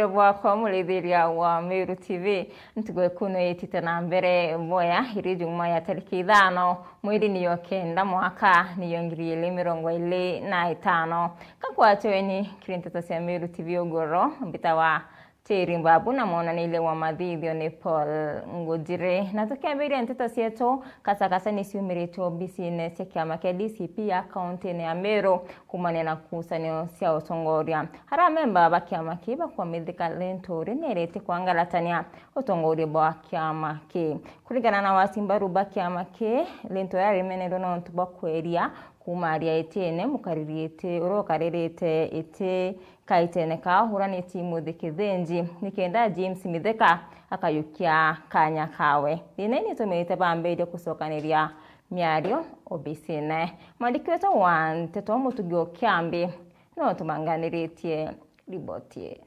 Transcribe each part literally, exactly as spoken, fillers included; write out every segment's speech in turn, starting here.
Bwakwa murithiria wa Meru T V, ntugo ikunu itite na mbere boya iri Juma ya tariki ithano mweri niyo kenda mwaka niyo ngiri ili mirongo ili na itano. Kakwatweni kiri nteto cia Meru T V ugoro, mbitawa Tiri Mbabu na mwonaniria wa mathithio ni Paul Ngujiri. Na tukiambiria nteto cietu, kacakaca ni ciumiritwe obisine cia kiama kia D C P ya kauntine ya Meru kumania na ngucanio cia utongoria. Aria memba ba kiama kii bakwamithika Linturi ni erite kwangaratania utongoria bwa kiama kii. Kuringana na wasimbaru ba kiama kii, Linturi arimenerwe nontu bwa kweria kumaria itine mukariri iti uria ukaririte iti kaitene kaa urani Timothy Kithinji, nikenda James Mithika akayukia kanya kawe. Thina ii nitumite bambiria gucokaniria miario obisine. Mwandiki wetu wa nteto Mutugi o Kiambi no tumanganiritie riboti ii.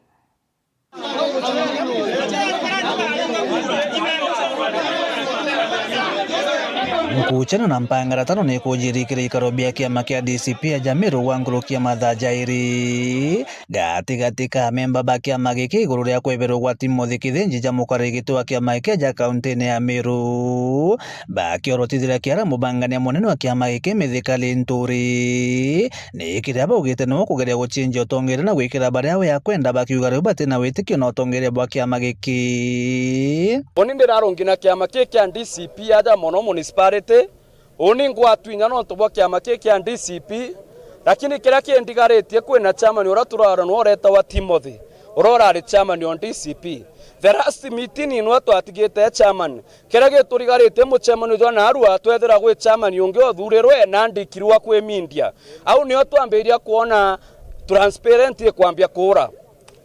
Nkuchano na mpangaratano ni kujiri kiri ikaro bia kiama kia D C P ya Meru wa nkuruki ya mathaa jairi. Gatigati ka memba ba kiama giki iguru ria kweberwa gwa Timothy Kithinji ja mukarigiti wa kiama giki ja kauntine ya Meru, bakiorotithira kiara mubangania munene wa kiama giki Mithika Linturi, ni kiria baugite no kugeria gucenjia utongeria na gwikira baria we akwenda, bakiuga riu bati na witikio na utongeria bwa kiama giki. Uni ndirarungi na kiama kii kia D C P aja mono municipality, Uni ngwatwinya nontu bwa kiama kii kia D C P, lakini kiria kindigaritie, kwina chairman uria turarora nwe uretawa Timothy, uria urari chairman o D C P. The last meeting inwe twatigite chairman. Kiria giturigaritie, muchairman uju narua twethira gwi chairman ungi uthurirwe na andikirwa kwi media. Au nio twambiria kwona transparent ikwambia kuura.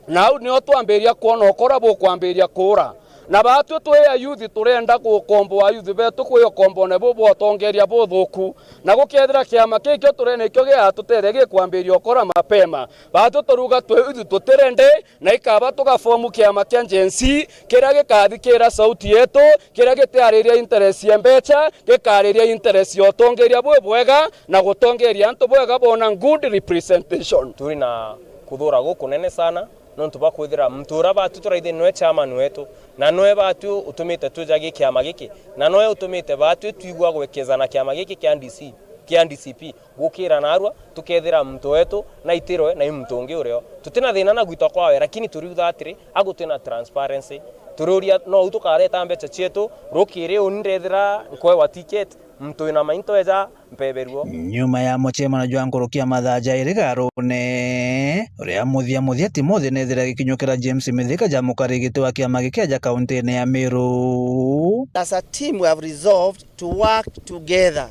Na au nio twambiria kwona ukora bukwambiria kuura. Na baatwi twi ayuthi turenda gukomboa ayuthi betu kwi ukombone buu bwa utongeria buthuku. Na gukethira kiama kii kio turi nikio giatuteethia gikwambiria ukora mapema, baatwi turuga twi ayuthi tutirendi, na ikaba tugafomu kiama kia Gen Z kiria gikathikira sauti yetu, kiria gitiariria interest ya mbecha, gikariria interest ya utongeria bubwega na gutongeria antu bwega bona good representation. Turi na kuthura gukunene sana, nontu bwa kwithira muntu uria baatwi turaithia nwe chairman wetu, na nwe baatwi utumite twija gi kiama giki, na nwe utumite baatwi twigua gwekezana kiama giki kia D C, kia D C P, gukira narua, tukethira muntu wetu naitirwe na i muntu ungi urio. Tutina thina na gwitwa kwawe, lakini turiuga atiri, agu twina transparency. Tururia, no u tukareta mbecha cietu, rukiri uni ndethira nkwewa ticket, muntu wina mainto eja, mpeberua. Nyuma ya mucemano jwa nkuruki ya mathaa jairi Garune, uria muthia muthia Timothy nethira gikinyukira James Mithika ja mukarigiti wa kiama giki ja kauntine ya Meru. As a team, we have resolved to work together.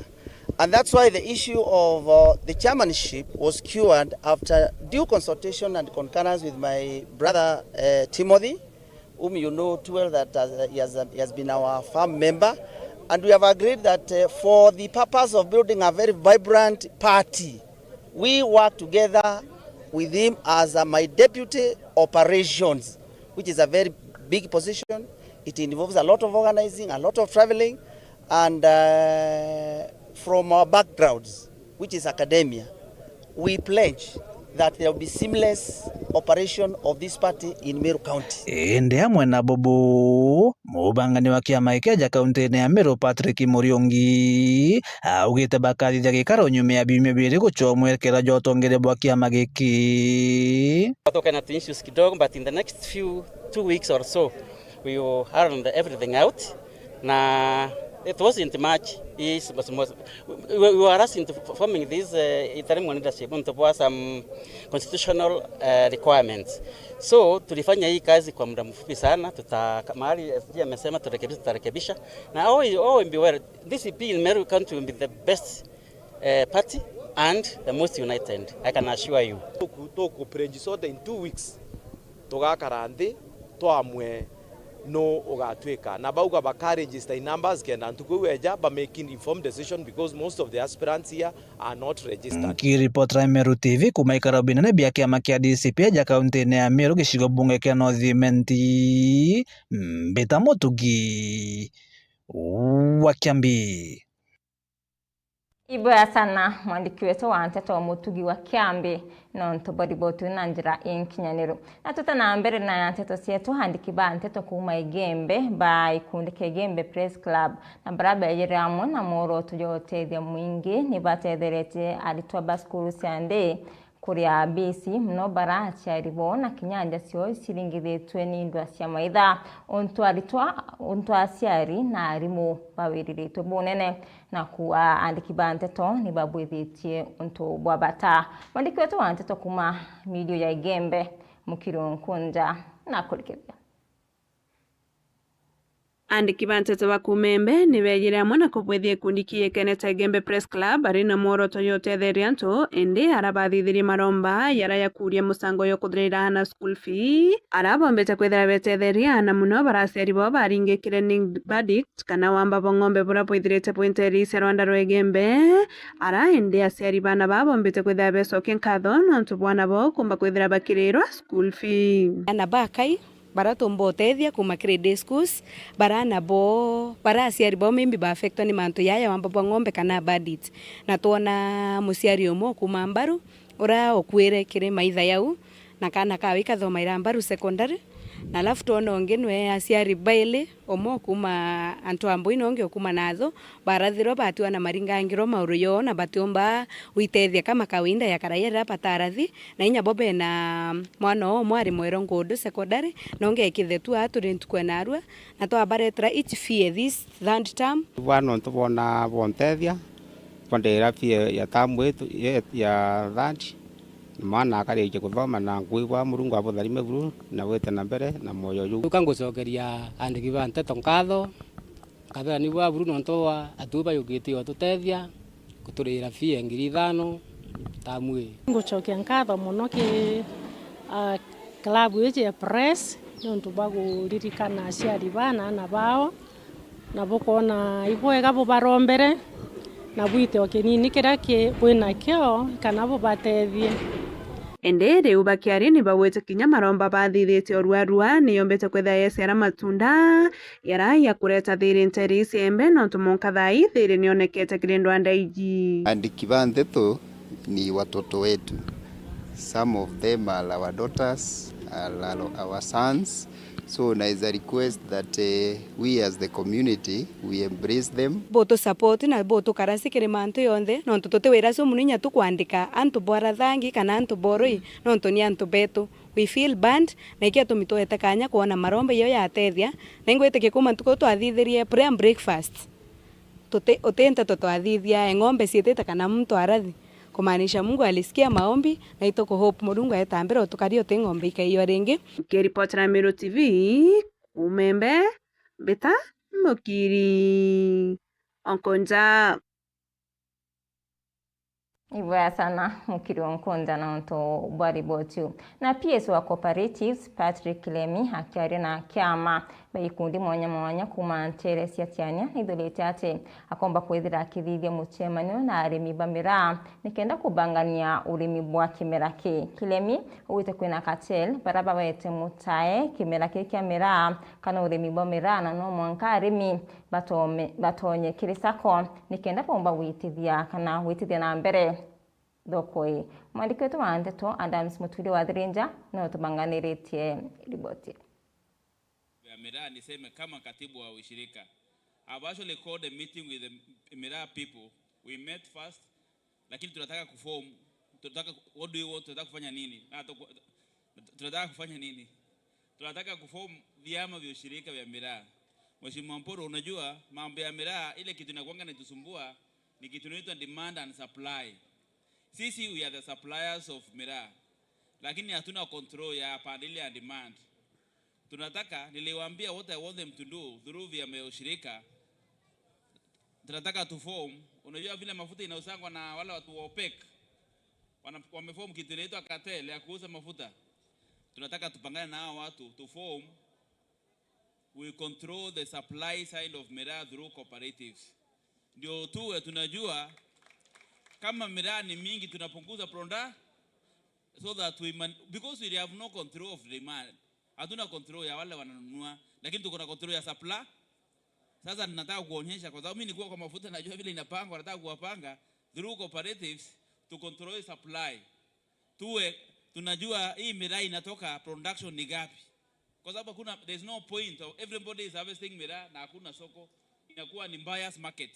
And that's why the issue of, uh, the chairmanship was cured after due consultation and concurrence with my brother, uh, Timothy, whom you know too well that, uh, he has, he has been our firm member. And we have agreed that, uh, for the purpose of building a very vibrant party, we work together with him as, uh, my deputy operations, which is a very big position. It involves a lot of organizing, a lot of traveling, and, uh, from our backgrounds, which is academia, we pledge that there will be seamless operation of this party in Meru County. Indi amwe na bubu, mubangani wa kiama giki ja kauntine ya Meru, Patrick Muriungi, augite bakathithia gikaro nyuma ya biumia biiri gucwa mwekera jwa utongeria bwa kiama giki. Tuko na tu issues kidogo, but in the next few two weeks or so, we will iron everything out. Na it wasn't much. It's, was, was, we, we were rushing to forming this, uh, interim leadership, nontu bwa some constitutional, uh, requirements. So tulifanya hii kazi kwa muda mfupi sana. Tuta, mahali S G amesema turekebishe, tutarekebisha. Na all, all will be well. D C P in Meru County will be the best, uh, party and the most united, I can assure you. Tuku, tuku pledge sote in two weeks. Tugakara nthi, twamwe nu ugatwika. Na bauga baka register in numbers, kenda ntuku iu eja, ba make informed decision, because most of the aspirants here are not registered. Nkiripotera Meru T V kuma ikaro binene bia kiama kia D C P ja kauntine ya Meru, gicigo bunge kia North Imenti, Mbita Mutugi wa Kiambi. Ibwega sana mwandiki wetu wa nteto Mutugi wa Kiambi nontu bwa riboti na njira inkinyaniru. Na tuta na mbere na nteto cietu, andiki ba nteto kuuma Igembe ba gikundi kia Igembe Press Club na bara beejire amwe na mworoto jwa utethia mwingi ni batetheretie aritwa ba cukuru cia nthi kuria bisi mono bara aciari bo na kinya nja cio ciringithitwe ni ndwa cia maitha. Untu aritwa, untu aciari na arimu bawiriritwe bunene na kuuga andiki ba nteto ni babwithitie untu bwa bata. Mwandiki wetu wa nteto kuuma midio ya Igembe, Mukiri Nkunja, na kurikithia. Andiki ba nteto ba kuuma Igembe ni beejire amwe na kubwithia gikundi kiikene ta Igembe Press Club bari na mworoto jwa utetheria antu, indi ara bathithirie maromba jara jakuria musango jwa kuthirira aana school fee, ara bombite kwithira betetheria aana mono bara aciari bao baringikire ni verdict kana wamba bwa ng'ombe bura bwithirite bwinteria cia rwanda rwa Igembe, ara indi aciari baana baa bombite kwithira becokia nkatho nontu bwana bao kumba kwithira bakirirwa school fee. Aana ba Kai bara tuumba utethia kuuma kiri day schools, bara nabo, bara aciari bao maybe ba affectwa ni mantu jaa ja wamba bwa ng'ombe kana badit. Na twona muciari umwe ukuuma Mbaru ura ukuire kiri maitha jau, na kaana kawe ikathomaira Mbaru secondary, na alafu twona ungi nwe aciari baili, umwe ukuuma antu a Mbui na ungi ukuuma Nathu, barathirwa batiwa na maringangirwa mauru yoo na batiumba gwitethia kama kawaida ya karaia riria batarathi, na inya bo bena mwana oo umwe ari Mwero Ngundu secondary, na ungi ekithe tu aa turi ntuku ya narua, na twabaretera each fee this third term. Bwana untu bona bontethia, kwandira fee ya term itu, ya, ya third, na mwana akarikia kuthoma na nkwigua Murungu abutharime buru na wite na mbere na mwoyo juu. Nduka ngucokeria andiki ba nteto nkatho, nkabera ni bwa buru nontu bwa atu bayukite otutethia kuturira fee ya ngiri ithano tamu ii. Ngucokia nkatho mono ki, ah, club iji ya Press niuntu bwa kuririkana aciari ba na aana bao, na bukoona ibwega bubarombere, na bwite o kinini kiria ki-, bwinakio kana bubatethie. Indi riu bakiaria ni bagwite kinya maromba bathithitie oruarua ni yombite kwithira yeciara matunda, yara ya kureta thiri nteere iciembe, nontu mwanka thaa ii thiri nionekete kiri ndwanda iji. Andiki ba nteto ni watoto wetu. Some of them are our daughters, are our, our sons. So, na is a request that, eh, we as the community, we embrace them. Butu support na butu karasi kiri mantu yonthe, nontu tuti wira ucio muno inya tukwandika antu bwa rathangi kana antu borui, nontu ni antu betu. We feel bad, na ikio tumi twete kanya kwona maromba iyo yatethia, na ingwitikia kuma ntuku twathithirie prayer and breakfast. Tuti, uti nteto twathithia, ng'ombe ciitite kana muntu arathi. Kumaanisha Mungu alisikia maombi, na ituku hope Murungu aeta mbere utukaria uti ng'ombe ikaiywa ringi. Nkiripotera Meru T V, kuuma Igembe, Mbita Mukiri Onkonja. Ibwega sana, Mukiri Onkonja, nontu bwa riboti iu. Na P S wa Cooperatives, Patrick Kilemi, akiaria na kiama ba ikundi mwanya mwanya kuuma nteere cia Tiania, naithurite ati akomba kwithira akithithia mucemanio na arimi ba miraa nikenda kubangania urimi bwa kimera ki. Kilemi augite kwina cartel bara bawete mutae kimera ki kia miraa kana urimi bwa miraa, na no mwanka arimi batome-, batonye kiri sacco nikenda bomba gwitithia kana gwitithia na mbere thoko ii. Mwandiki wetu wa nteto Adams Muturi wa Thirinja no tubanganiritie riboti. Ya miraa, niseme kama katibu wa ushirika, I've actually called a meeting with the miraa people. We met first, lakini tunataka kuform, tunataka, what do you want? Tunataka kufanya nini? Na tuku-, tunataka kufanya nini? Tunataka kuform vyama vya ushirika vya miraa. Mheshimiwa Mpuru, unajua mambo ya miraa, ile kitu inakuanga inatusumbua ni kitu inaitwa demand and supply. Sisi, we are the suppliers of miraa, lakini hatuna control ya pande ile ya demand. Tunataka, niliwaambia what I want them to do through vyama vya ushirika. Tunataka tu form, unajua vile mafuta inauzangwa na wale watu wa OPEC, wana-, wameform kitu inaitwa cartel ya kuuza mafuta. Tunataka tupangane na hao watu, tu form, we control the supply side of miraa through cooperatives. Ndio tuwe tunajua kama miraa ni mingi, tunapunguza product, so that we man-, because we have no control of demand. Hatuna control ya wale wananunua, lakini tuko na control ya supply. Sasa ninataka kuonyesha, kwa sababu mimi nikuwa kwa mafuta, najua vile inapangwa, nataka kuwapanga. through cooperatives to control supply. Tuwe tunajua hii miraa inatoka production ni gapi. Kwa sababu hakuna, there's no point of everybody is harvesting miraa na hakuna soko. Inakuwa ni buyers market.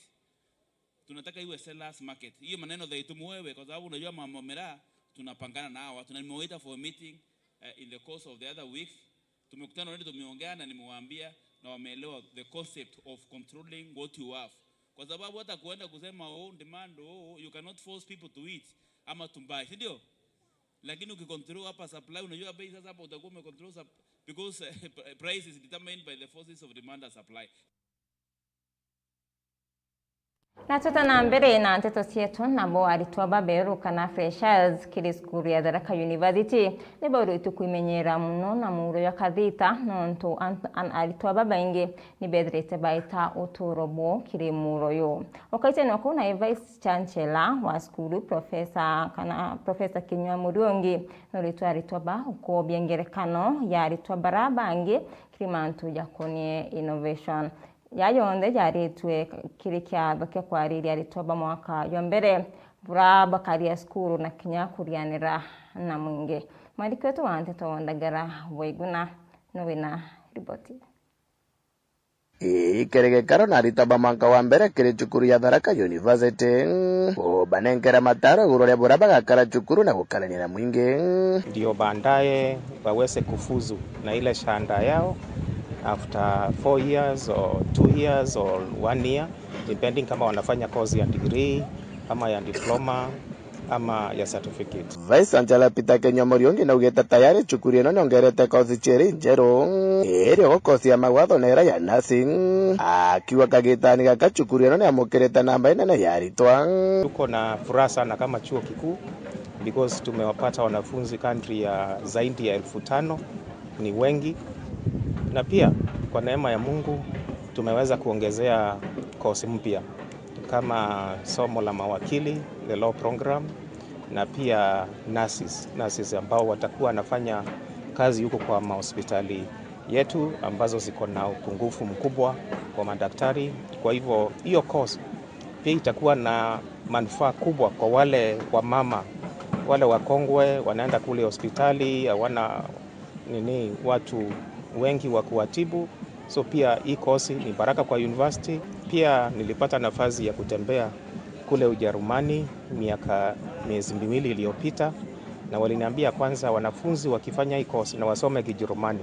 Tunataka iwe sellers market. Hiyo maneno they to mwewe, kwa sababu unajua mama miraa tunapangana na hawa. Tuna nimewaita for a meeting, eh, in the course of the other week. Tumekutana already, tumeongea na nimewaambia na wameelewa the concept of controlling what you have. Kwa sababu hata kuenda kusema, "Oh, demand, oh," you cannot force people to eat ama to buy, si ndio? Lakini ukicontrol hapa supply, unajua bei sasa hapa utakuwa umecontrol sup-, because, eh, price is determined by the forces of demand and supply. Na twita na mbere na nteto cietu, nabo aritwa baberu kana freshers kiri cukuru ya Tharaka University ni bauritwe kwimenyera muno na muro jwa kathita, nontu an-, an-, aritwa babaingi ni bethirite baita uturo bwao kiri muro yu. Ukaitania kuu na Vice Chancellor wa cukuru, Professor kana Professor Kinyua Muriungi, nuritwe aritwa ba ukobia ngerekano ya aritwa bara bangi kiri mantu jakonie innovation. Jaa jonthe jaritwe kiri kiatho kia kwariria aritwa ba mwaka jwa mbere, bura bakaria cukuru na kinya kurianira na mwingi. Mwandiki wetu wa nteto Ndagara Waiguna ni wina riboti. Ii kiri gikaro na aritwa ba mwaka wa mbere kiri cukuru ya Tharaka University. Kubanenkera mataro iguru ria buria bagakara cukuru na gukarania na mwingi. Ndio baadaye waweze kufuzu na ile shahada yao after four years or two years or one year, depending kama wanafanya course ya degree ama ya diploma ama ya certificate. Vice Chancellor Peter Kinyua Muriungi naugite tayari cukuru ino niongerete kosi ciiri njeru, iri o kosi ya magwatho na ira ya nursing, akiuga kagitani gaka cukuru ino niamukirite namba inene ya aritwa. Tuko na furaha sana kama chuo kikuu because tumewapata wanafunzi kadri ya zaidi ya elfu tano, ni wengi, na pia kwa neema ya Mungu tumeweza kuongezea kosi mpya kama somo la mawakili, the law program, na pia nurses, nurses ambao watakuwa wanafanya kazi huko kwa mahospitali yetu ambazo ziko na upungufu mkubwa wa madaktari. Kwa hivyo, hiyo course pia itakuwa na manufaa kubwa kwa wale wamama, wale wakongwe wanaenda kule hospitali, hawana nini, watu wengi wa kuwatibu. So pia hii kosi ni baraka kwa university. Pia nilipata nafasi ya kutembea kule Ujerumani miaka, miezi miwili iliyopita, na waliniambia kwanza wanafunzi wakifanya hii kosi na wasome Kijerumani,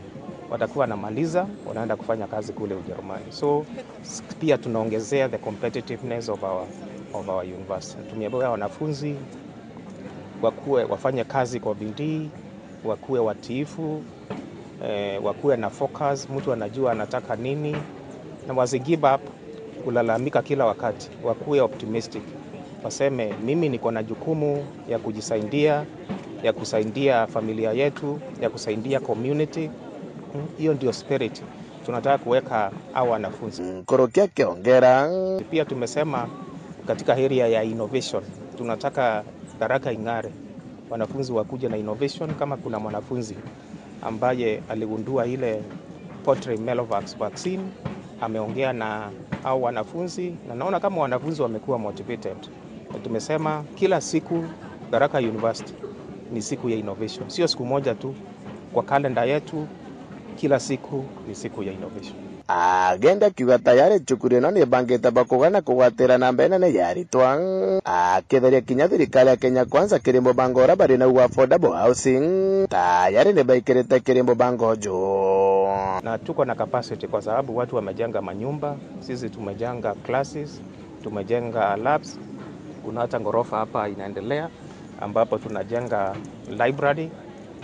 watakuwa wanamaliza, wanaenda kufanya kazi kule Ujerumani. So s-, pia tunaongezea the competitiveness of our, of our university. Tumeambia wanafunzi wakuwe, wafanye kazi kwa bidii, wakuwe watiifu, eh, wakuwe na focus, mtu anajua anataka nini, na wasi give up kulalamika kila wakati, wakuwe optimistic, waseme, "Mimi niko na jukumu ya kujisaidia, ya kusaidia familia yetu, ya kusaidia community." Hmm, hiyo ndio spirit tunataka kuweka hao wanafunzi. Nkuruki akiongera. Pia tumesema katika area ya innovation, tunataka Tharaka ing'are, wanafunzi wakuje na innovation. Kama kuna mwanafunzi ambaye aligundua ile poultry mealybugs vaccine, ameongea na hao wanafunzi, na naona kama wanafunzi wamekuwa motivated. Na tumesema kila siku Tharaka University ni siku ya innovation, sio siku moja tu. Kwa kalenda yetu, kila siku ni siku ya innovation. Agenda akiuga tayari cukuru ino ni ibangite bakugana kugwatira namba inene ya aritwa, akitheria kinya thirikari ya Kenya Kwanza kiri mubango uria bari nau wa affordable housing, tayari ni baikirite kiri mubango uju. Na tuko na capacity kwa sababu watu wamejenga manyumba, sisi tumejenga classes, tumejenga labs, kuna hata ghorofa hapa inaendelea ambapo tunajenga library.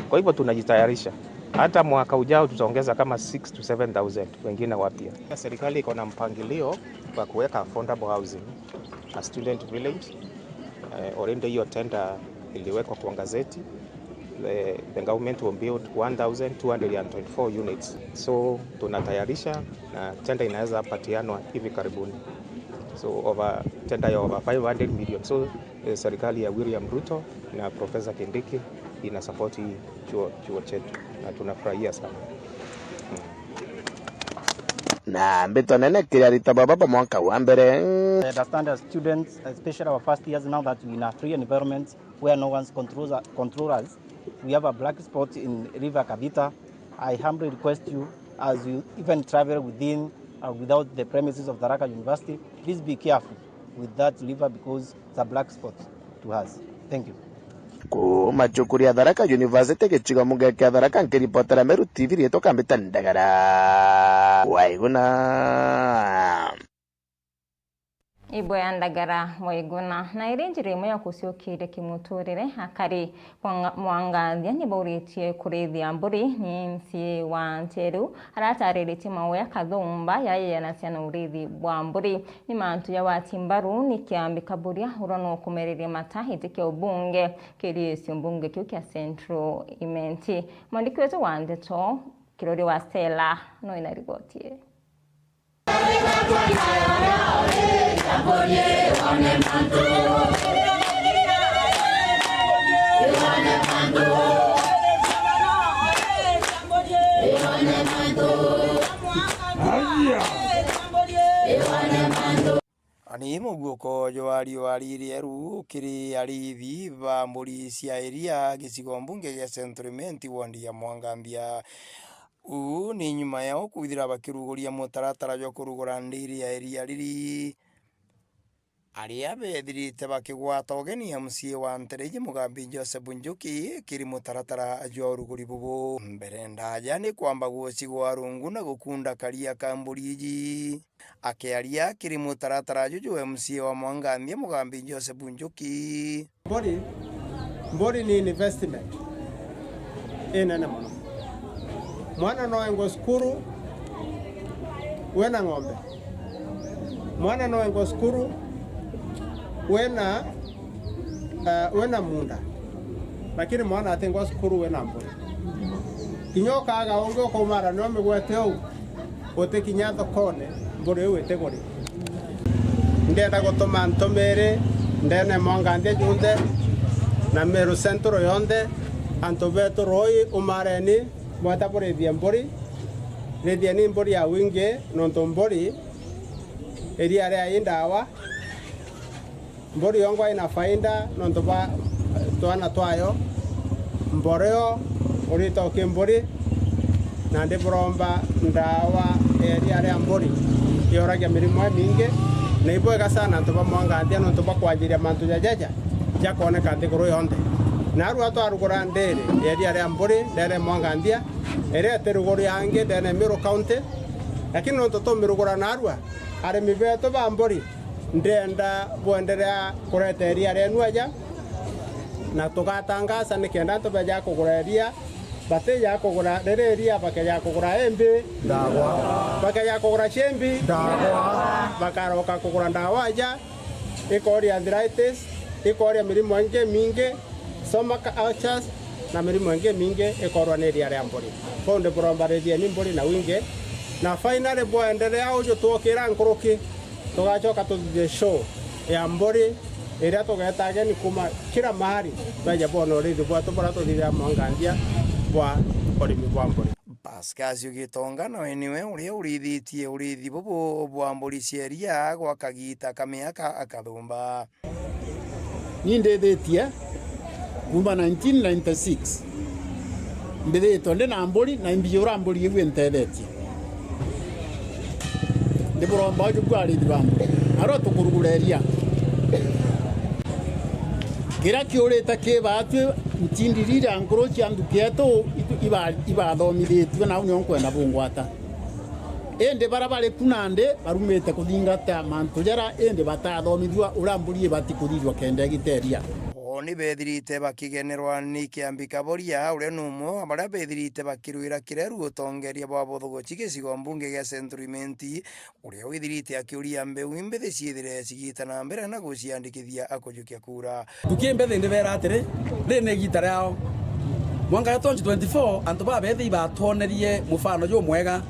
Kwa hivyo tunajitayarisha. Hata mwaka ujao tutaongeza kama six to seven thousand wengine wapya. Serikali iko na mpangilio wa kuweka affordable housing, a student village. Eh, already hiyo tender iliwekwa kwa gazeti. The, the government will build one thousand two hundred and twenty-four units. So tunatayarisha na tender inaweza patianwa hivi karibuni. So over, tender ya over five hundred million. So, eh, serikali ya William Ruto na Professor Kindiki ina support hii chuo, chuo chetu, na tunafurahia sana. Mm. na mbito nene kiri aritwa baba ba mwaka wa mbere. I understand as students, especially our first years, now that we in a free environment where no one's controls, control us, we have a black spot in River Kavita. I humbly request you, as you even travel within or without the premises of Tharaka University, please be careful with that river because it's a black spot to us. Thank you. Kuuma cukuru ya Tharaka University, gicigo mbunge kia Tharaka, nkiripotera Meru T V, riitwa Kambita Ndagara Waiguna. Ibwe ya Ndagara Waiguna. Na iri njira imwe ya gucokeria kimuturire akari. Mwanga-, Mwanganthia ni bauritie kurithia mburi ni M C A wa nteru aratariritie mawe akathumba yayeyanacia na urithi bwa mburi. Ni mantu ya wati mbaru ni Kiambi Kaburia uria nukumereria mata giti kia ubunge kiri gicigo mbunge kiu kia Central Imenti. Mwandiki wetu wa ndeto Kirori wa Stella no ina riboti ii. Ani muguuko jwa riua ririeru kiri ariithi ba mburi cia iria gicigo mbunge gia Central Imenti wondi ya Mwangambia. Uu ni nyuma yao kwithira bakiruguria mutaratara jwa kurugura ndiri ya iria riri. Aria beethirite bakigwata ugeni M C A wa Ntereji Mugambi Joseph Njuki kiri mutaratara jwa uruguri bubu. Mbere ndaaja ni kwamba gucigwa rungu na gukunda karia ka mburi iji. Akiaria kiri mutaratara juju, M C A wa Mwanganthia Mugambi Joseph Njuki. Mburi, mburi ni investment inene mono. Mwana no engwe cukuru wina ng'ombe, mwana no engwe cukuru wina, eh, wina munda, lakini mwana atingwa cukuru wina mburi. Kinya ukaga ungi ukaumara nio migwete uu, utikinya thokone, mburi iu itiguri. Ndenda gutuma ntumiri ndene Mwanganthia junthe na Meru Central yonthe, antu betu rui umareni, bweta burithie mburi, rithieni mburi ya wingi, nontu mburi iria riai ndawa. Mburi yongwa ina faida nontu bwa twana twayo, mboreo, urito ki mburi, na ndi buromba ndawa ya iria ria mburi yoragia mirimo imingi, na ibwega sana antu ba Mwanganthia nontu bwa kwanjiria mantu jajaja jakoneka nthiguru yonthe. Narua twarugura ndiri ya iria ria mburi ndene Mwanganthia, iria iti ruguru ya angi ndene Meru County, lakini nontu tumirugura narua, arimi betu ba mburi, ndenda bwenderea kureta iria rienu aja, na tugatangaza nikenda antu beja kugura iria, batija kugura riri iria, bakeja kugura imbi, ndagwa, bakeja kugura cimbi, ndagwa, bakaroka kugura ndawa aja, ikoria arthritis, ikoria mirimo ingi mingi, stomach ulcers, na mirimo ingi mingi ikorwa ni iria ria mburi. Kou ndi buromba rithieni mburi na wingi, na finally bwenderea uju twokira nkuruki, tugacoka tuthithie show ya mburi iria tugeta ageni kuma kila mahali, beje bone urithi bwetu buria tuthithagia Mwanganthia bwa urimi bwa mburi. Pascasio Gitonga nawe niwe uria urithitie urithi bubu bwa mburi cia iria gwa kagiita ka miaka akathumba. Ni ndithitie kuuma nineteen ninety-six. Mbithitwe ndi na mburi na imbijura mburi iu intethetie. Ndi buromba uju bwa arithi ba mburi. Narua tukurugura iria. Kiria kiurite ki baatwi ntindi iria nkuru cia nthuki yetu itu-, iba-, ibathomithitue, nau nio nkwenda bungwata. Indi baria bari ku nandi barumite kuthingata mantu jaria indi batathomithua uria mburi ibati kuthithua kenda igiteria. O ni bethirite bakigenerwa ni Kiambi Kaboria, uria ni umwe wa baria bethirite bakirwira kireru utongeria bwa buthuguci gicigo mbunge gia Central Imenti, uria withirite akiuria mbeu imbithi ciithire cigita na mbere na guciandikithia akujukia kura. Nduki mbethi ndibera atiri, riri ni igita riao. Mwaka jwa twenty twenty-four, antu babethi ibatwonerie mufano jumwega.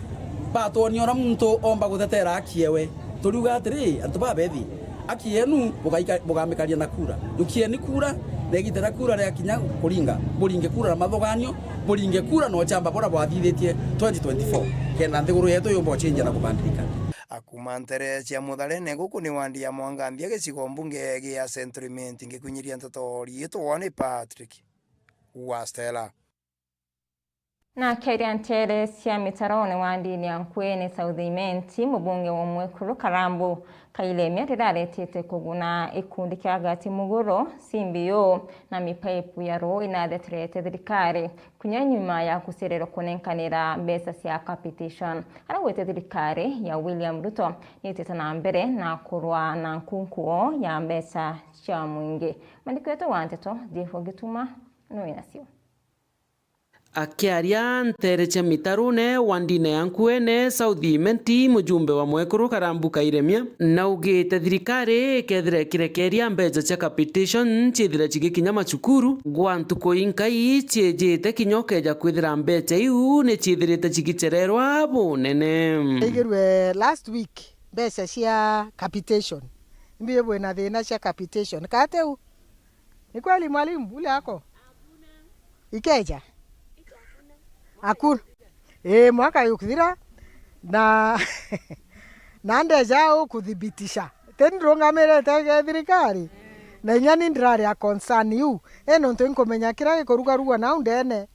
Batwonia uria muntu omba gutetera haki yewe. Turiuga atiri, antu babethi, haki yenu bugaika-, bugamikaria na kura. Jukieni kura, Na igita ria kura riakinya kuringa, buringe kura na mathuganio, buringe kura na uchamba buria bwathithitie twenty twenty-four, kenda nthiguru yetu yumba uchenjia na kubandilika. Akuma ntere cia Mutharene guku ni wandi ya Mwanganthia gicigo mbunge gia Central Imenti, ngikunyiria nteto ori itwa ni Patrick Wastela. Na akiaria ntere cia mitarone wa ndini ya Nkuene South Imenti, mubunge wa Mwekuru Karambu Kairemia riria aretete kuguna ikundi kia Gati Muguru, C B O, na mipaipu ya ruu inatheterete thirikari kunya nyuma ya kucererwa kunenkanira mbeca cia capitation. Arauite thirikari ya William Ruto niitite na mbere na kurwa na nkunkuo ya mbeca cia mwingi. Mwandiki wetu wa nteto Jeff Gituma no wina cio. Akiaria ntere cia mitarune wa ndine ya Nkuene South Imenti, mujumbe wa Mwekuru Karambu Kairemia naugite thirikari ikethira ikirekeria mbeca cia capitation ciithira cigikinya macukuru gwa ntuku inkai ciijite, kinya ukeja kwithira mbeca iu ni ciithirite cigicererwa bunene. Ndaigirwe last week mbeca cia capitation. Imbi bwina thina cia capitation? Kate u. Ni kweli mwalimu ule ako? Ikeja? Hakuna. Ii, mwaka yukuthira na na ndeja ukuthibitisha. Ti ni ndurungamirite thirikari. Na inya ni ndirari a concern iu. Ii, nontu inkumenya kiria gikurugarugwa nau ndene.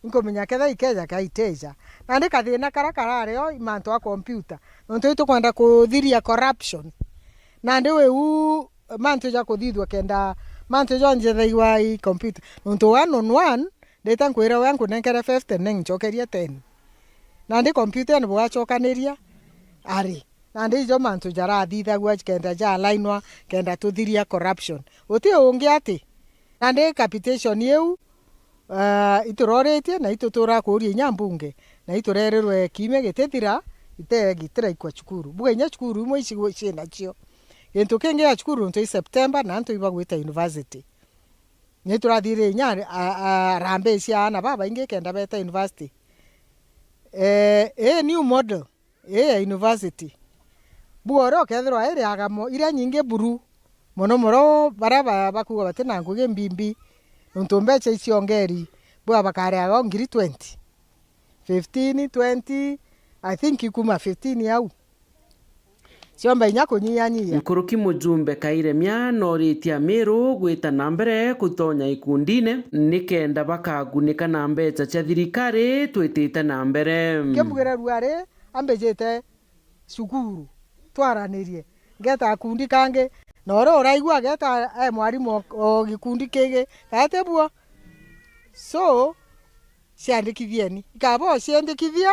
Inkumenya kethira ikeja ka iteja. Nandi kathina karia karari o i mantu a computer. Nontu itukwenda kuthiria corruption. Nandi wiu mantu ja kuthithua kenda mantu jonje thaigwa i computer. Nontu one on one, ndita nkwira uria nkunenkere fifty, ninchokerie ten. Nandi computer ni bwachokaniria, ari. Nandi ijo mantu jarathithagua kenda ja alainwa, kenda tuthiria corruption. Uti ungi ati. Nandi capitation iu, ah, ituroritie na itutura kuuria inya mbunge, na iturerirwe kiumia gitithira, ite-, gitiraikwa cukuru. Buga inya cukuru imwe ici-, ciinacio. Gintu kingi ya cukuru ntu i September na antu ibagwita university. Ni turathire inya a-, a-, harambee cia aana babaingi kenda beeta university. Eh, ii new model ii ya university. Buga uria ukethirwa iri agamo iria nyingi buru, mono mono baria ba-, bakuuga bati na ngugi mbimbi, nontu mbeca icio ngeri, buga bakariaga o ngiri twenty. Fifteen, twenty, I think ikuma fifteen au. Ciomba inya kunyiyanyia. Nkuruki mujumbe Kairemia noritie Amiru gwita na mbere kutonya ikundine nikenda bakagunika na mbeca cia thirikari twitite na mbere. Kimbugire ruari ambijite cukuru, twaranirie. Ngeta gakundi kangi, na uria uraigua ageta e mwarimu o, o gikundi kingi, gati buo. So, ciandikithieni. Ikaba uciandikithia,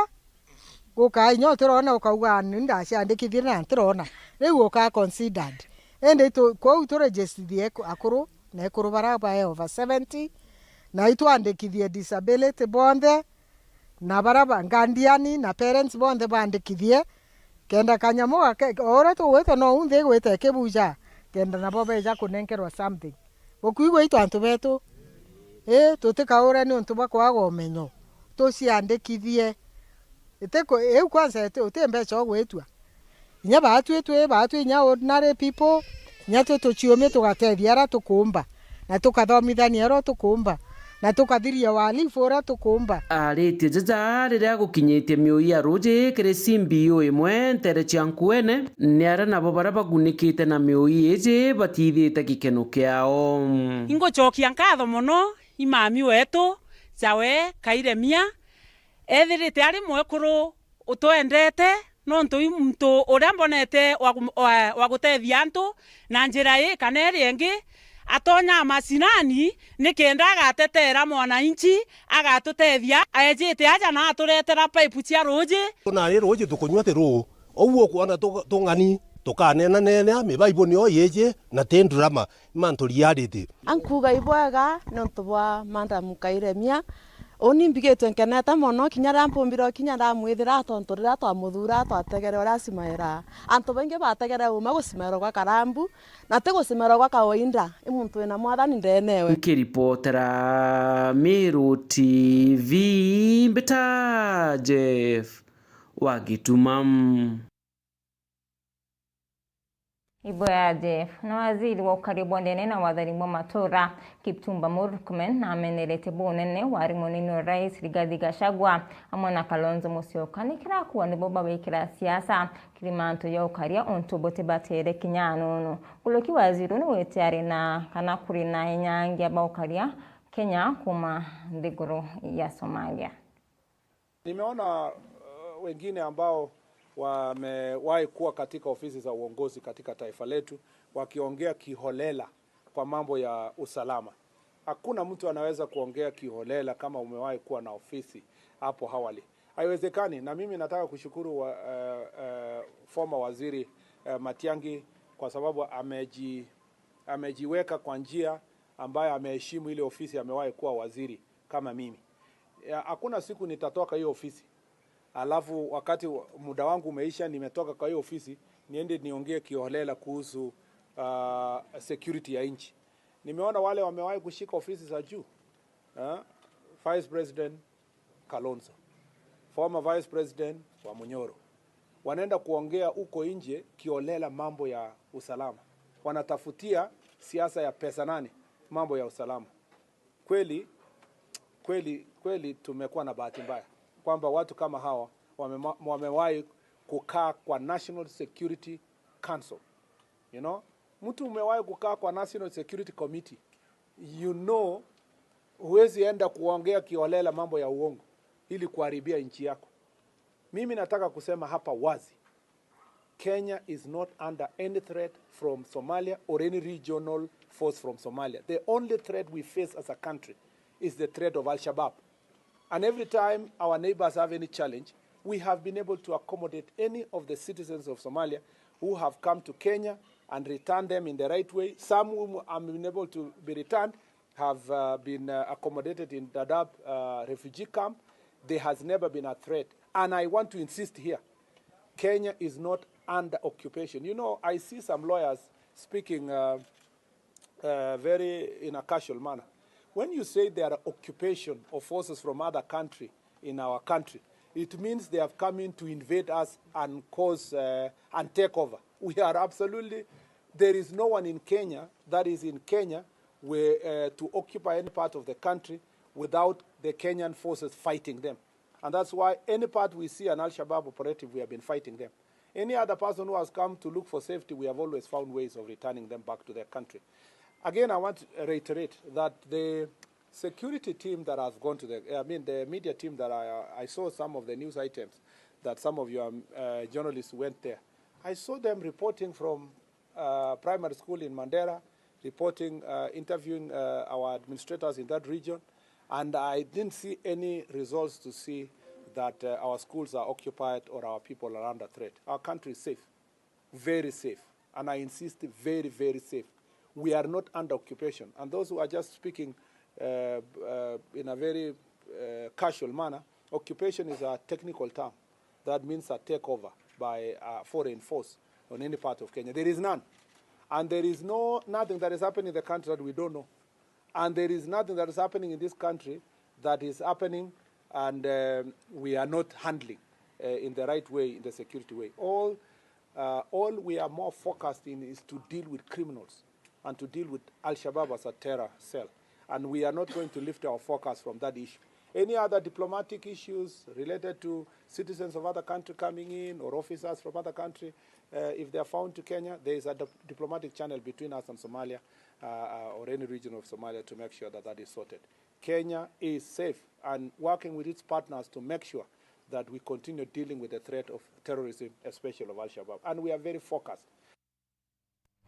guka inya utirona, ukauga, "Ni ndaciandikithie na ntirona." Riu uka considered. Indi tu, kwou tu register akuru, na ekuru bara ba over seventy, na itwandikithie disability bonthe, na bara ba, guardian na parents bonthe bandikithie, kenda kanyamu gake, o uria tugwita no u nthi igwita ikibuja, kenda nabo beja kunenkerwa something. Gukuigwa itu antu betu, ii, tutikaure niuntu bwa kwaga umenyo, tuciandikithie. Itiku-, iu kwanza iti-, uti mbeca ugwitua. Inya baatwi twi, baatwi inya ordinary people, inya twi tuciumi tugatethia aria tukuumba, na tukathomithania uria tukuumba, na tukathiria walifu uria tukuumba. Aritie jaja riria agukinyitie miui ya ruuji kiri C B O imwe ntere cia Nkuene, ni aria nabo baria bagunikite na miui iji batithite gikeno kiao. Ingucokia nkatho mono i mami wetu, jawe Kairemia, ethirite ari mwekuru utwendete, nontu i muntu uria mbonete wa gu-, wa, wa gutethia antu na njira ii kana iria ingi, atonyaa macinani nikenda agatetera mwananchi, agatutethia. Ejite aja na aturetera paipu cia ruuji. Nari ruuji tukunyua ti ruu, ou ukwona tu-, tung'ani tukanenanenia, mibaibu nio yiji na ti ndrama. Mantu reality. Ankuuga ibwega niuntu bwa Madam Kairemia. Uni mbigitwe nkenete mono, kinya riria mpumbire o kinya ndamwithira, tontu riria twamuthuura, twategere uria acimaira. Antu baingi bategere uuma gucimairwa gwa karambu, na ti gucimairwa gwa kawaida, i muntu wina mwathani ndenewe. Nkiripotera Meru T V, mbita Jeff wa Gituma. Ibo ya Jeff. Na waziri wa ukaria bwa ndene na wathani bwa matura, Kipchumba Murkomen, namenerete bunene wari munini wa rais Rigathi Gachagua amwe na Kalonzo Musyoka, ni kirakuwa nibo babikira siasa kiri mantu ya ukaria untu butibatere kinya nunu. Nkuruki waziri ni wite ari na kana kuri na inyangia ba ukaria Kenya kuma nthiguru ya Somalia. Nimeona, uh, wengine ambao wamewahi kuwa katika ofisi za uongozi katika taifa letu wakiongea kiholela kwa mambo ya usalama. Hakuna mtu anaweza kuongea kiholela kama umewahi kuwa na ofisi hapo awali. Haiwezekani. Na mimi nataka kushukuru wa, uh, uh, former waziri, uh, Matiang'i kwa sababu ameji-, amejiweka kwa njia ambayo ameheshimu ile ofisi amewahi kuwa waziri kama mimi. Ya, hakuna siku nitatoka hiyo ofisi alafu wakati wa, muda wangu umeisha, nimetoka kwa hiyo ofisi, niende niongee kiholela kuhusu, uh, security ya nchi. Nimeona wale wamewahi kushika ofisi za juu, uh, Vice President Kalonzo, former Vice President wa Munyoro, wanaenda kuongea huko nje kiholela mambo ya usalama, wanatafutia siasa ya pesa nane mambo ya usalama. Kweli, kweli, kweli tumekuwa na bahati mbaya kwamba watu kama hawa wamema-, wamewahi kukaa kwa National Security Council. You know, mtu umewahi kukaa kwa National Security Committee, you know, huwezi enda kuongea kiholela mambo ya uongo ili kuharibia nchi yako. Mimi nataka kusema hapa wazi, Kenya is not under any threat from Somalia or any regional force from Somalia. The only threat we face as a country is the threat of Al-Shabaab. And every time our neighbors have any challenge, we have been able to accommodate any of the citizens of Somalia who have come to Kenya and return them in the right way. Some whom have been able to be returned have, uh, been, uh, accommodated in Dadaab, uh, refugee camp. There has never been a threat. And I want to insist here, Kenya is not under occupation. You know, I see some lawyers speaking, uh, uh, very in a casual manner. When you say there are occupation of forces from other country in our country, it means they have come in to invade us and cause, uh, and take over. We are absolutely, there is no one in Kenya that is in Kenya where, uh, to occupy any part of the country without the Kenyan forces fighting them. And that's why any part we see an Al-Shabaab operative, we have been fighting them. Any other person who has come to look for safety, we have always found ways of returning them back to their country. Again, I want to reiterate that the security team that has gone to the, I mean, the media team that I, I saw some of the news items that some of your, uh, journalists went there. I saw them reporting from uh, primary school in Mandera, reporting, uh, interviewing, uh, our administrators in that region, and I didn't see any results to see that, uh, our schools are occupied or our people are under threat. Our country is safe, very safe, and I insist, very, very safe. We are not under occupation. And those who are just speaking, uh, uh, in a very, uh, casual manner, occupation is a technical term. That means a takeover by a foreign force on any part of Kenya. There is none. And there is no, nothing that is happening in the country that we don't know. And there is nothing that is happening in this country that is happening and, um, we are not handling, uh, in the right way, in the security way. All, uh, all we are more focused in is to deal with criminals and to deal with Al-Shabaab as a terror cell. And we are not going to lift our focus from that issue. Any other diplomatic issues related to citizens of other country coming in or officers from other country, uh, if they are found to Kenya, there is a dip-, diplomatic channel between us and Somalia, uh, uh, or any region of Somalia to make sure that that is sorted. Kenya is safe and working with its partners to make sure that we continue dealing with the threat of terrorism, especially of Al-Shabaab. And we are very focused.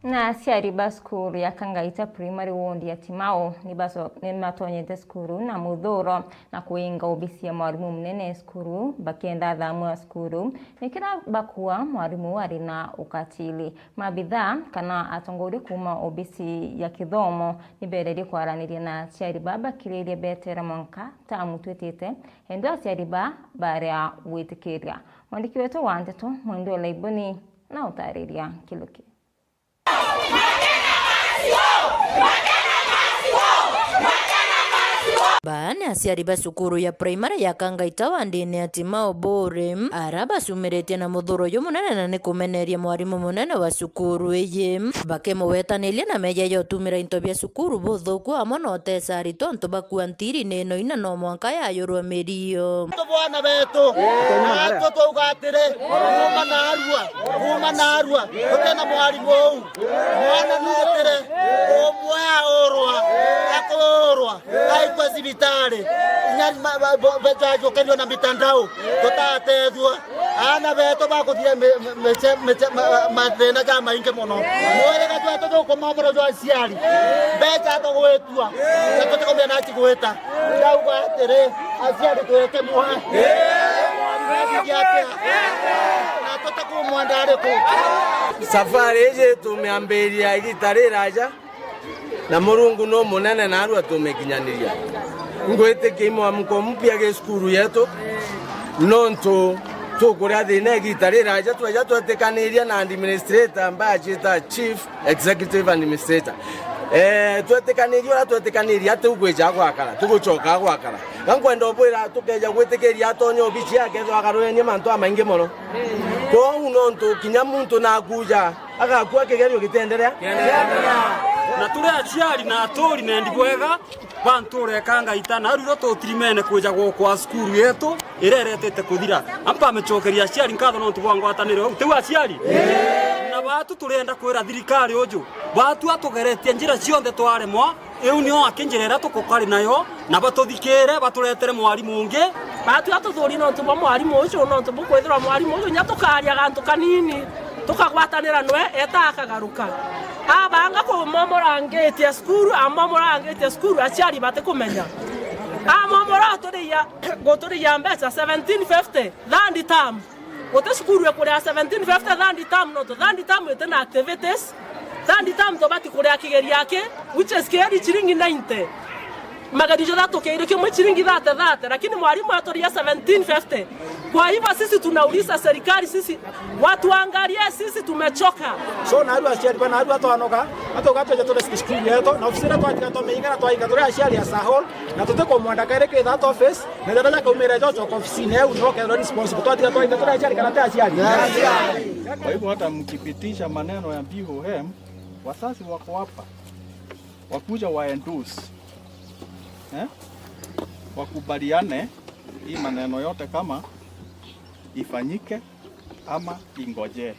Na aciari ba cukuru ya Kangaita Primary Ward ya Timau nibaso-, nimatonyete cukuru na muthuro na kuinga obisi ya mwarimu munene cukuru, bakienda athamwe a cukuru nikira bakua mwarimu ari na ukatili. Maabitha kana atongoria kuuma obisi ya kithomo nibererie kwaraniria na aciari ba bakiririe betera mwanka tamu twitite, indi aciari ba baria gwitikiria. Mwandiki wetu wa ndeto Mwende Olaiboni na utariria kiluki. Baa ni aciari ba cukuru ya primary ya Kangaita wandini ya Timau Buri, ara bacumiritie na muthuro jumunene na ni kumeneria mwarimu munene wa cukuru iji, bakimugwetaniria na meja ya utumira into bia cukuru buthuku amwe na utesa aritwa antu bakua ntirine ino ina no mwanka yayurwa mirio. Antu bwana betu, antu twauga atiri, kuuma narua, kuuma narua, gutina mwarimu uu. Mwana nugutire, umwe aurwa, akurwa, aikwa cibitari. Inya ma-, ma-, bo-, be-, jajukirio na mitandao, tutatethua. Aana betu bakuthire mi-, mi-, miche-, miche-, ma-, ma-, mathina jamaingi mono. Mwirire jwetu jukumomorwa jwa aciari. Mbeca tugwitua, na tutikumenya naci gwita. Ndauga atiri, aciari twike mwa. Mwarigithia atia? Na tutikumwenda ariku? Safari iji tumiambiria igita riraja, na Murungu nu munene naarua tumikinyaniria. Ngwitikia i mwamko mpya gi cukuru yetu, nontu tukuria thina igita riraja, tweja twetikaniria na administrator ambaye aciita chief executive administrator. Eh, twetikanirie uria twetikanirie ati ugwija gwakara, tugucoka gwakara. Ga nkwenda ubwira, tukeja gwitikiria atonya obici yake, ethwa akarurenie mantu amaingi mono. Kwou nontu kinya muntu nakuja, agakua kigerio gitenderea. Na turi aciari na aturi na endi bwega, bantu ureka ngaita, na riro tutirimene kwija gwokwa cukuru yetu, iria iretete kuthira. Ampa mecokeria aciari nkatho nontu bwa ngwataniro iu. Tiu aciari? Na batu turienda kwira thirikari uju, batu atugeretie njira cionthe twaremwa, iu nio aki njira iria tukukari nayo, na batuthikire, baturetere mwarimu ungi. Batu atuthuri nontu bwa mwarimu uju, nontu bukwithirwa mwarimu uju, nya tukaria gantu kanini, tukagwatanira nwe, eta akagaruka. Abanga kumomora ngiti ya cukuru, amomora ngiti ya cukuru, aciari batikumenya. Amomora guturiia, guturiia mbeca seventeen fifty, third term. Guti cukuru ikuria seventeen fifty third term, nontu third term itina activities. Third term tubati kuria kigeria ki, which is kieri chiringi ninety. Magerio jathatu kigerio kimwe chiringi thirty, thirty, lakini mwalimu aturia seventeen fifty. Kwa hivyo sisi tunauliza serikali, sisi watuangalie, sisi tumechoka. So, narua aciari ba, narua twanoga, atuga tweja turi cukuru yetu, na ofisi iria twatiga twamiinga na twainga turi aciari a Sahol, na tutikumwenda kairi ki that office, na jaria jakaumira jocoka ofisine eu, no kethirwa responsible. Twatiga twainga turi aciari kana ti aciari? Kwa hivyo hata mkipitisha maneno ya B O M, wazazi wako hapa, wakuja wa endorse, eh? Wakubaliane hii maneno yote kama ifanyike ama ingojee.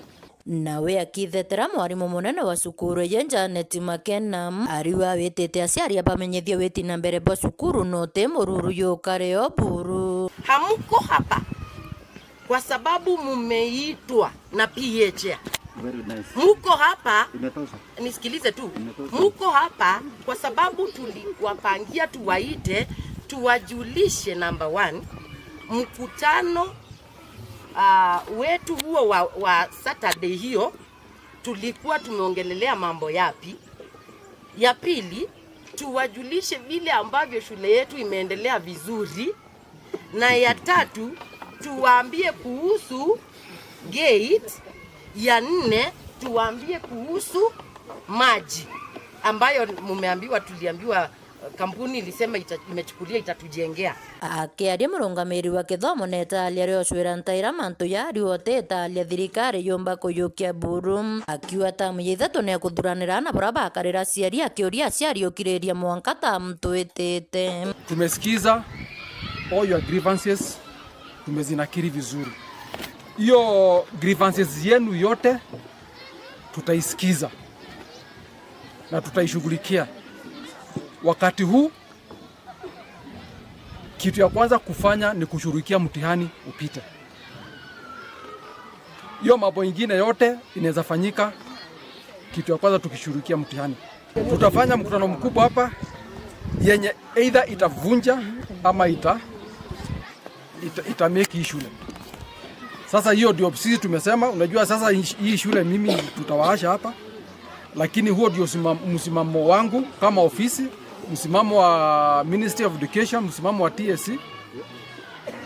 Nawe akithetera mwarimu munene wa cukuru iji Janet Makena, ariuga witite aciari abamenyithie witi na mbere bwa cukuru no ti mururu yukare o buru. Hamuko hapa kwa sababu mumeitwa na P H A. Very nice. Muko hapa, imetosha, nisikilize tu. Imetosha. Muko hapa kwa sababu tuliwapangia tuwaite, tuwajulishe, number one, mkutano, ah, wetu huo wa, wa Saturday hiyo, tulikuwa tumeongelelea mambo yapi? Ya pili, tuwajulishe vile ambavyo shule yetu imeendelea vizuri. Na ya tatu, tuwaambie kuhusu gate. Ya nne, tuwaambie kuhusu maji ambayo mumeambiwa, tuliambiwa, eh, kampuni ilisema ita-, imechukulia, itatujengea. Akiaria murungamiri wa kithomo Netalia Rioshwira Ntaira mantu ya ariu otetalia thirikari yumba kuyukia buru, akiuga tamu ya ithatu ni ya kuthuranira na bura bakarira aciari, akiuria aciari ukiriria mwanka tamu twitite. Tumesikiza all your grievances, tumezinakili vizuri. Hiyo grievances yenu yote tutaisikiza na tutaishughulikia. Wakati huu, kitu ya kwanza kufanya ni kushughulikia mtihani upite. Hiyo mambo ingine yote inaweza fanyika, kitu ya kwanza tukishughulikia mtihani. Tutafanya mkutano mkubwa hapa yenye either itavunja ama ita-, ita-, ita make hii shule. Sasa hiyo ndio sisi tumesema, unajua sasa hii, hii shule mimi tutawaasha hapa, lakini huo ndio sima-, msimamo wangu kama ofisi, msimamo wa Ministry of Education, msimamo wa T S C,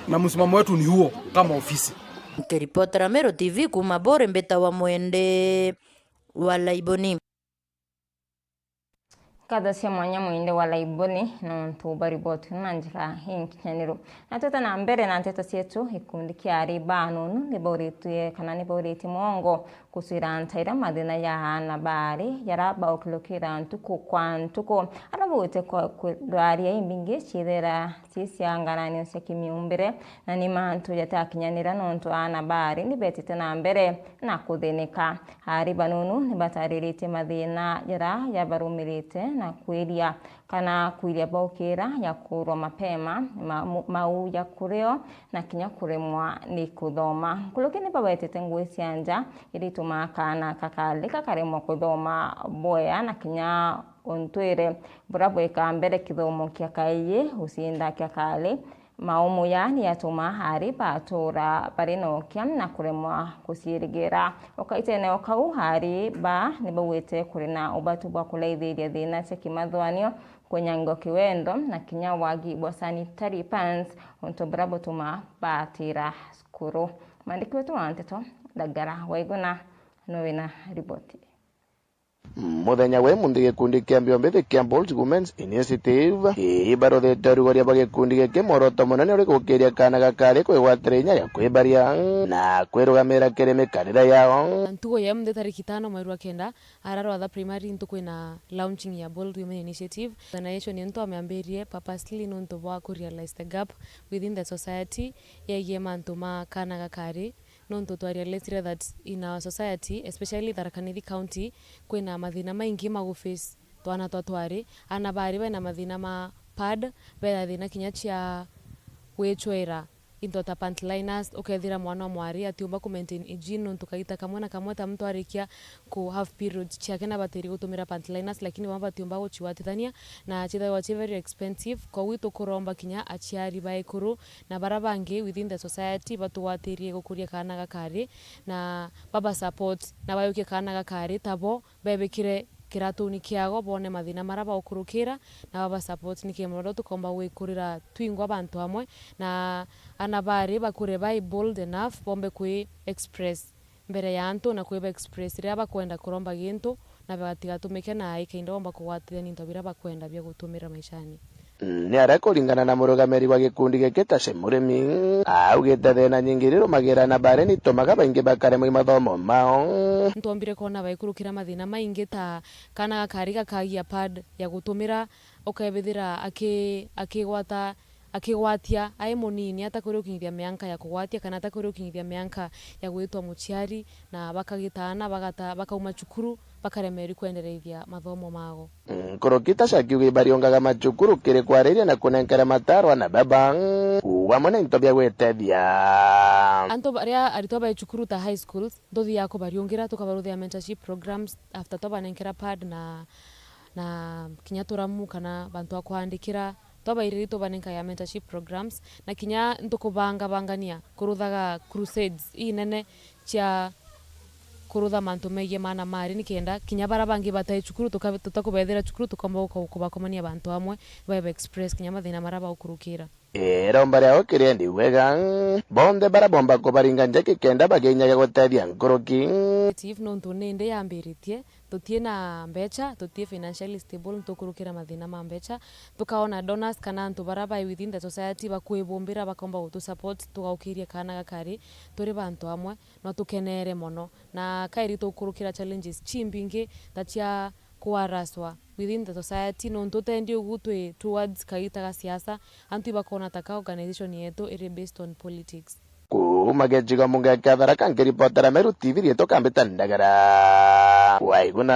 na msimamo wetu ni huo kama ofisi. Nkiripotera Meru T V kuuma Bore, mbitawa Mwende wa Laiboni. Nkatho cia mwanya mwinde wa Laiboni nontu bwa riboti na njira inkinyaniru. Na twita na mbere na nteto cietu, gikundi kia ari ba nunu ni bauritue kana ni bauritie mwongo gucwira ntaira mathina ya aana baari jara baukilukira ntuku kwa ntuku. Ara baugite kwa kwithwaria imbingi ciithira ci cia ngaranio cia kimiumbire, na ni mantu jatakinyanira nontu aana baari ni betite na mbere na kuthinika. Ari ba nunu ni batariritie mathina jara jabarumirite na kwiria kana kwiria baukira ya kuurwa mapema, ma-, mu-, mau ya kurio na kinya kuremwa ni kuthoma. Nkuruki ni bawetete ngui cia nja iria itumaa kaana kakali kakaremwa kuthoma bwea na kinya untwire bura bwika mbere kithomo kia kaii gucinda kia kali. Maumu ya ni yatuma ari batuura bari na ukia na kuremwa guciirigira. Ukaitene o kau, ari ba ni baugite kuri na ubatu bwa kuraithiria thina cia kimathwanio, kunyango kiwendo na kinya wagi bwa sanitary pads, untu bura butuma batira cukuru. Mwandiki wetu wa nteto, Ndagara Waiguna, no wina riboti. Muthenya wa imunthi, gikundi kia mbio mbithi kia Bold Women's Initiative ibaruthite urugoria bwa gikundi giki. Mworoto munene uri gukiria kaana gakari kwigwatira inya ya kwibaria na kwirugamira kiri mikarire yao. Ntuku ya imunthi tariki itano mweri wa kenda, ara Rwatha Primary ntuku ina launching ya Bold Women Initiative. Organization yetu ameambirie purposely nontu bwa ku realize the gap within the society yegie mantu ma kaana gakari. Nontu twarealizire that in our society, especially Tharaka Nithi County, kwina mathina maingi ma guface twana twa twari. Ana bari bena mathina ma pad, bena thina kinya cia gwicwera into ta pant liners, ukethira mwana wa mwari atiumba ku maintain hygiene nontu kaita kamwe na kamwe ta muntu arikia ku have periods ciake na batiri gutumira pant liners, lakini bamwe batiumba guciwatithania na cithagwa ci very expensive. Koguo itukuromba kinya aciari ba ikuru na bara bangi within the society batugwatirie gukuria kaana gakari na baba support na bayukie kaana gakari tabo bebikire kiratuni kiago, bone mathina mara baukurukira na baba support. Ni kiri mono tukomba gwikurira twingwa bantu amwe na ana bari bakure bai bold enough bombe kwi express mbere ya antu na kwiba express riria bakwenda kuromba gintu na batigatumike na ikainda bomba kugwatithania into biria bakwenda bia gutumira maishani. Ni aria kuringana na murugamiri wa gikundi giki ta Shemurimi, augite thina nyingi iria irumagira na bari ni itumaga baingi bakaremwa i mathomo mao. Ntombire kwona baikurukira mathina maingi ta kana gakari gakagia pad ya gutumira, ukebithira aki-, akigwata, akigwatia ai munini, atakwiri gukinyithia mianka ya kugwatia kana atakwiri gukinyithia mianka ya gwitwa muciari, na bakagitaana, bagata-, bakauma cukuru, bakaremerwi kwendereithia mathomo mao. Nkuruki ta cia kiuga ibariungaga macukuru kiri kwariria na kunenkera mataaro ana baba, kuuga amwe na into bia gwitethia. Antu baria aritwa bai cukuru ta high schools, ntuthiaga kubariungira, tukabaruthia mentorship programs, after twabanenkera pad na, na kinya turamu kana bantu a kwandikira, twabairiri tubanenkaga mentorship programs, na kinya ntukubangabangania kuruthaga crusades inene cia kurutha mantu megie maana mari, nikenda kinya bara bangi batai cukuru, tuka-, tutakubethira cukuru, tukomba guka-, kubakomania bantu amwe, baeba express kinya mathina mara baukurukira. Iromba riao kiria ndi wega, bonthe bara bomba kubaringa njeki kenda baginyaga gutethia nkuruki. Chief, nontu nindi yambiritie, tutie na mbecha, tutie financially stable, ntukurukira mathina ma mbecha. Tukaona donors kana antu bara bai within the society bakwibumbira bakomba gutu support, tugaukirie kana gakari, turi bantu amwe, no tukenere mono. Na kairi tukurukira challenges chimbingi ta cia kuaraswa within the society, nontu tendi ugu twi towards kaita ga siasa, antu ibakona ta ka organization yetu iri based on politics. Kuuma gicigo munge kia Tharaka, nkiripotera Meru T V, riitwa kambita Ndagara Waiguna.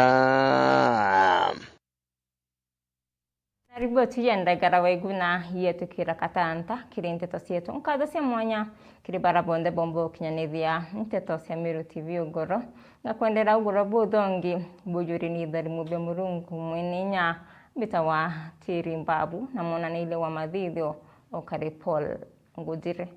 Na riboti ya Ndagara Waiguna yetukira katanta kiri nteto cietu. Nkatho cia mwanya kiri bara bonthe bomba gukinyanithia nteto cia Meru T V ugoro. Ngakwendera ugoro buthongi bujuri ni itharimu bia Murungu mwene inya, mbitawa Tiri Mbabu, na mwonaniria wa mathithio ukari Paul Ngujiri.